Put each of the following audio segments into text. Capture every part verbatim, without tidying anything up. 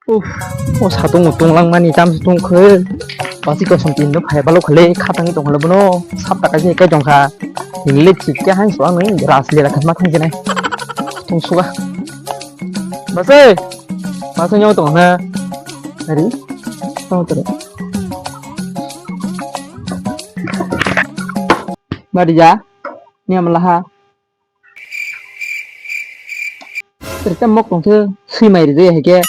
Uff, o satung tonglang mani tam tong khe. Basi kosom tin no phai balo khale khatang tong khale bono sap ta kaise kai tong kha. Nile thik khe han suang ni ras le rakhat ma thang jene. Tong suga. Basi. Basi nyau tong na. Ari. Tong tong. Mari ja. Ni amla ha. Terta mok tong khe sui mai ri hai khe.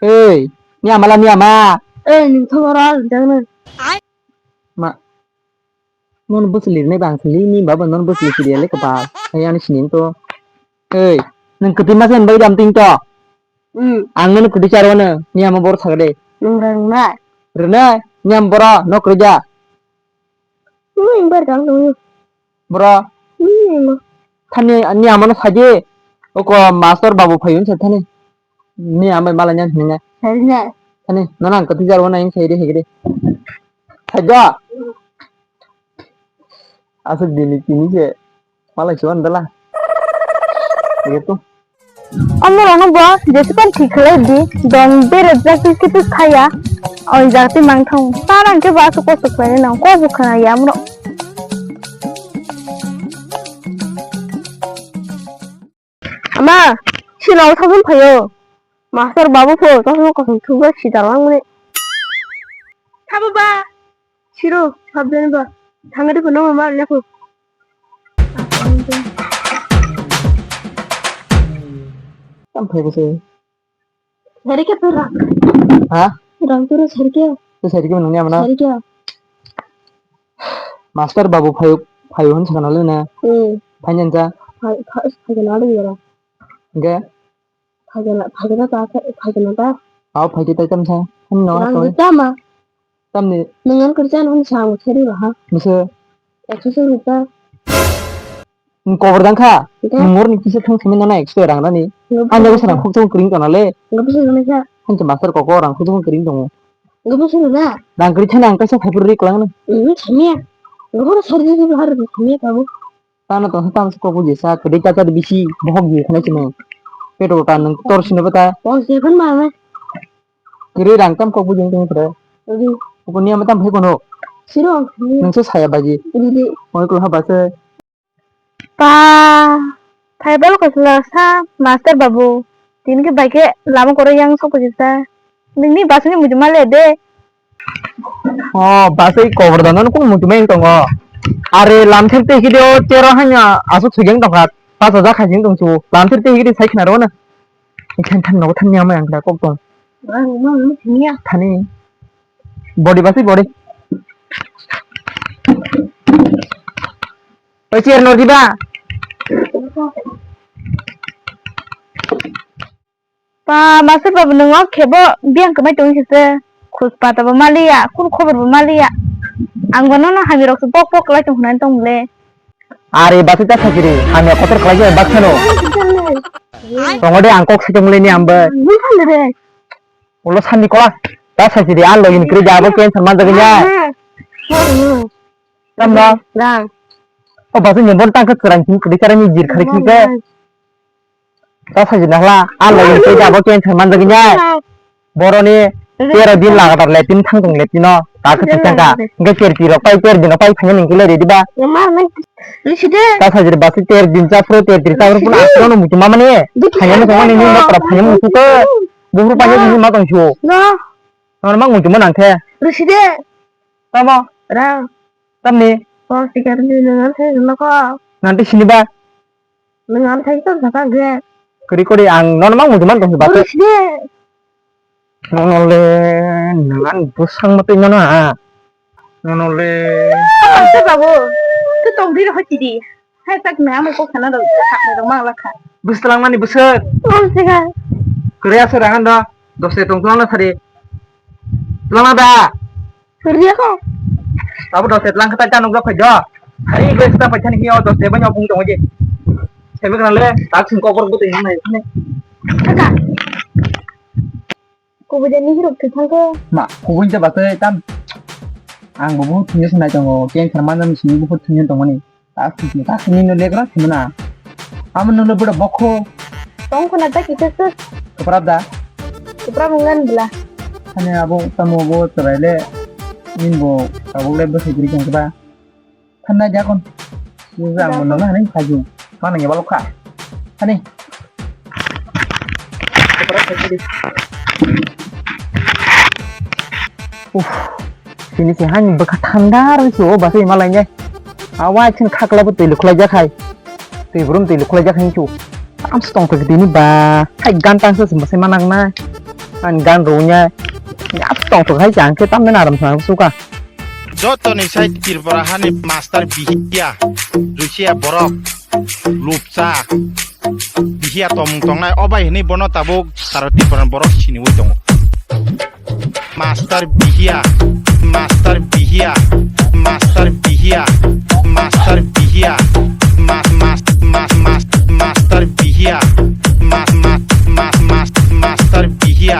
Ei, ni amala ni ama. Ei, nung thogora jang na. Ma. Non bwsli rinai bang sili ni baba non bwsli sili le kapa. Hai ani sini to. Ei, nung kati ma sen bai dam ting to. Hmm. Ang nung kati charo na ni ama bor thagde. Nung rang na. Rene, ni am bora nok rija. Nung bar dang nung. Bro. Hmm. Thani ni amano saji. Oko master babu phayun sa thani. Ni amai mala nyan hini. Sari na. Thani nana ang kati jar wana in sai de hegre. Saja. Asuk dini kini se. Mala chuan dala. Gitu. Amorokno bo jesukon thik khlai di, dong bere jak twi kitu khaya, o jak twi mang thang, ta rang khe bo aswk kosok khlai nang, kok bo khna ya amorok. Ama, sino thangwi phaio, master babu pho, tongthok kosong thukba sida langmani. Thabo ba, siro, sabjani ba, thangri pho nangma ma lekho. Tam phai bwsai. Sari khe pura. Ha? Rang pura sari khe. Tu sari khe nungni amana. Sari khe. Master babu phayo, phayo hwn sakana le na. Hmm. Phainani ta. Phai, phai, phai kana le yara. Ge. Phai kana, phai kana ta, phai kana ta. Aw phai khe tai tam sa. Hwn no. Rang ta ma. Tamni? Nang ang kerja nang sa ang seri bah. Bisa. Ekso seri ta. Kobor dang kha. Nang mor ni kisa thang simi nana ekso rang nani. Ang jago sarang khuk thang kring tona le. Nggak bisa nang sa. Hang master koko rang khuk thang kring tongo. Nggak bisa nang. Rang kri thana ang kaisa phai puri klang na. Nggak bisa nang. Nggak bisa seri seri bahar nggak bisa nang babu. Tano tong tam kok buji sa kedi ta ta bisi bohok ji khana chini. Peto ta nang tor sini bata. Pon se pon ma ma. Kiri rang tam kok buji tong kre. Ri. Ko niya matam he kono. Siro. Nang se saya baji. Ri ri. Oi ko ha basa. Pa. Phai bal ko sila sa master babu. Tin ke bai ke lama koro yang sok ko jisa. Nini basuni muju male de. O, basai kobor dano kunu muchumai wng tongo. Are lamthek tei hidi o tero hanya aswk sugeng tongkha. Pacha jak hai sing tongsu. Lamthek tei hidi sai khna rw na. Ikhen than nogo than niya mai ang kok tong. Thani. Body basai body. Oi chair no diba. Pa, master babu, nwng o khe bo biyang kwmai tongwi khe se, khus pata bo maliya, kunu khobor bo maliya. Ang bo nono hamya rok se pok pok kwlai tong hwnwi tong le. Are basi ta sakiri, hamya kotor kwlai khe bak sano. Tongo de ang kok se tong le ni ambo. Ulo sandi kola, ta sakiri a login kri jabo cancer man jaganya. Tamno? Rang. O basi ni bon tang khe kwrang sing kri kara ni jir khari khe. Ta saji nahla, a login tei jabo cancer man jagwi nai. Boroni tero din lagatar lepin thang tong lepino. Ta khe thang ka. Hingke kerti rok pai ter din pai phanya ning kile ready ba. Ta saji basi ter din cha pro ter din cha pro pun asro no mutu mama ni. Phanya no mani ni no pra phanya mutu ko. Buhur phanya ni ma tong chu. No. No mang mutu ma nang khe. Ruside. Tamo. Rang. Tamni. Nanti sini ba. Nwng ang thai tong kha ge. Kori kori ang nono mang muchung man tong ba. Boris de. Nono le nwng ang bwsang mate nono ha. Nono le. Ang te babu. Tu tong di ro hoti di. Hai tak na amo ko khana ro khana ro mang la kha. Bwslang mani bwswk. Ang se ga. Kore asa rangan do. Doste tong tong na thari. Tong na da. Riya ko. Abo doste tlang khatai ta nukjak phai do. Ai bai sta paithani hiyo doste bai nyopung tong je. Semi kana le tak sing kokor buto yang nai. Kaka. Kubui de ni hirok thang ko. Ma, kubui je batai tam. Ang bo buhut thini sunai tongo. Keng kharman jam sini buhut thini tongmani. Tak sing tak sini no legra thimna. Amo no le bura bokho. Tong khona ta kisa sus. Kaprap da. Kupra munglan bla. Hani abo tamo bo chwrai le. Nin bo tabuk le bwsai gri jang ba. Thanna jakon. Uza mo nang hani khaju. Mana ya balok kha. Hani. Kupra khaju di. Uff. Sini se hani bwkha thanda rw se o bwsai malai nai. Awa chin khakla bo twi lukhwlai jak hai. Twi brum twi lukhwlai jak hai chu. Am stong thok dini ba. Hai gan tang se se bwsai manang na. An gan ro nya. Am stong thok hai jang khe tam na aram sa suka. Joto ni side Tripura hani master bihiya. Rusia borok. Lupsa. Bihiya tomung tongnai obai hinui bono tabuk sara Tripura borok siniwi tongo. Master bihiya, master bihiya, master bihiya, master bihiya, mas mas mas mas master bihiya, mas mas mas mas master bihiya,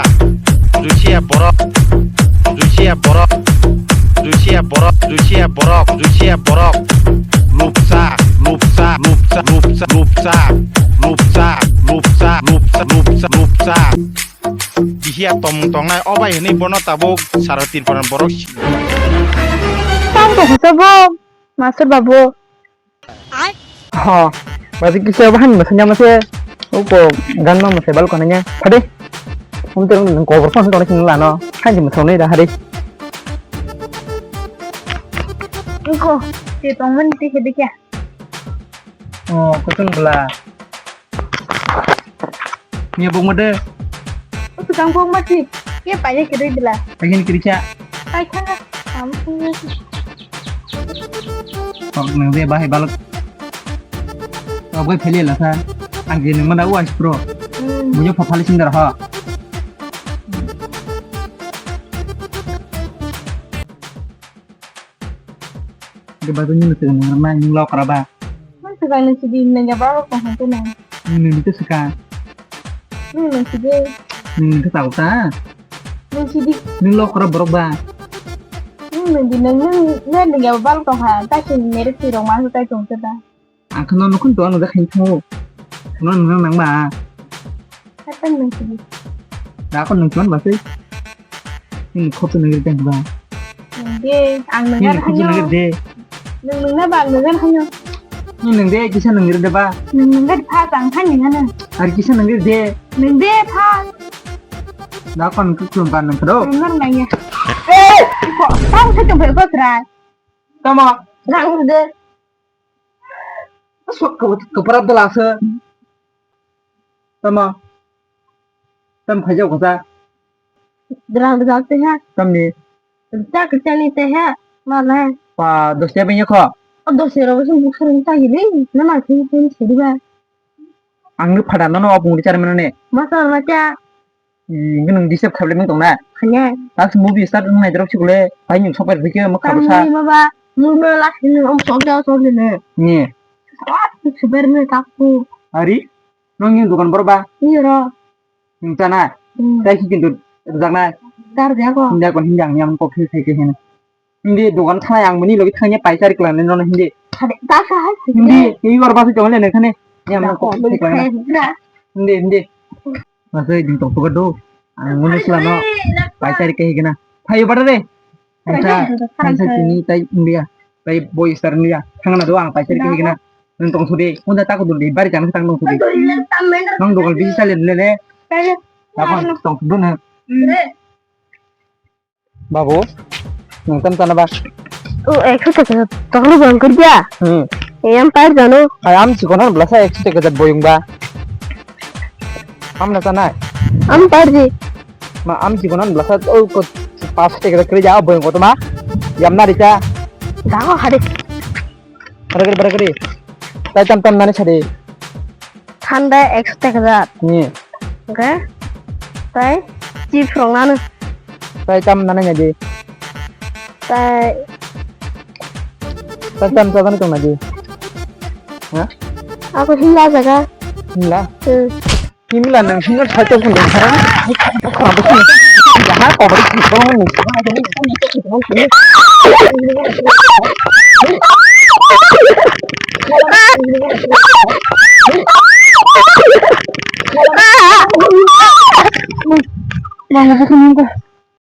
Rusia borok, Rusia borok, Rusia borok, Rusia borok, Rusia borok, lupsa, lupsa, lupsa, lupsa, lupsa, lupsa, lupsa, lupsa, lupsa, lupsa. Bihiya tomung tongnai obai hinui bono tabuk sara Tripura borok si. Tang to hosa bo, master babu. Ho, babi kisa bahani masanya mase. Uko gan ma mase bal kananya. Phade. Um terung nang kobor phone tong sing lano. Hanji masonai da hari. Uko, te tongmani te hede kya? Oh, kutun bela. Nia bung mode. Utu kang bung mati. Ye paya kiri bela. Pagin kiri cha. Pai khana. Am khana. Kok nang de bahai balok. Kok bai pheli la sa. Ang je nang mana uas pro. Hmm. Mujo pha phali sindar ha. Ke ba tu ni mutu nang ma ni lokra ba. Mutu ba ni sidi nang ya ba ko ha tu nang. Ni ni tu sika. Ni ni sidi. Ni ni tu tau ta. Ni sidi. Ni lokra borok ba. Ni ni di nang ni ni ya ba ko ha ta si mere si rong ma ta tong ta. Ang kheno nukun to ano jakhain thango. Kheno nang nang ba. Kata nang sidi. Da ko nang chuan ba sei. Ni khop to nang ri tang ba. Nang de, ang nang Ni ar khop to nang hanyo. De. Nang nang na ba ang nang ar hanyo. Ni nang de kisa nang ri de ba. Nang nang de pha tang han ni na. Ar kisa nang ri de. Nang de pha. Da ko nang khum ba nang do. Nang nang ya. Eh, ko, tang sa tong ba ko trai. Tama. Nang de. Sok kwpra dwla se. Tamo. Tam khaijak kota. Dwla dwla te ha. Tamni. Rwchap rwchap ni te ha. Mala. Pa dos ya bengya kho. O dos ya ro se buksa rwchap ni le. Na ma khin khin sidi ba. Ang ni phada no no opung ri char mene. Masa masa. Ih, hingke nwng disturb khailai mung tongna? Hanya. Last movie start wng nai dorok sikule, pai nwng sokpai rwkhe mwkha bwsa. Ang mui maba, mui maba last ni om sok jao sok ni ne. Ni. Last ni super ni takku. Ari, nwng ni dukan boro ba? Ni ro. Nwng chana? Hmm. Tai ki kintu rwjakna? Kar jago. Hindi kon hindi ang yang kok khai khai ke hin. Hindi dogan thanai ang bini logi thangya paisa ri klanai nono hindi. Hade, ta sa hai. Hindi, tei bar basi tongole nengkhane. Yang nang kok khai klanai. Hindi, hindi. Masai ding tok tok do. Ang ngone sila no. Paisa ri kai gena. Thayo bada de. Paisa, paisa tini tai India. Tai boy star India. Thangna do ang paisa ri kai gena. Nang tong sudi. Unda tako dul di bari jang tang tong sudi. Nang dogan bisi salen lele. Apa tong sudi na? Babu, nwng tam chana ba? O, ekso taka toklo bang kor dia. Hmm. Eyam par jano. Hai, am chikon han blasa ekso taka jat boyong ba. Am na chanai? Am par ji. Ma, am chikon han blasa, o, ko, pas taka jat kri ja boyong ko to ma. Yam na richa. Dago hade. Barakari, barakari. Tai tam tam nani sadi. Thanda ekso taka jat. Ni. Oke. Tai chips rong nanu. Tai tam nani nadi. Tai. Tai tam tam nani tong nadi. Ha? Aku himla jaga. Himla? Hmm. Kimila nang hino saito hino khara khara khara khara khara khara khara khara khara. Tala bukhuk nungkha.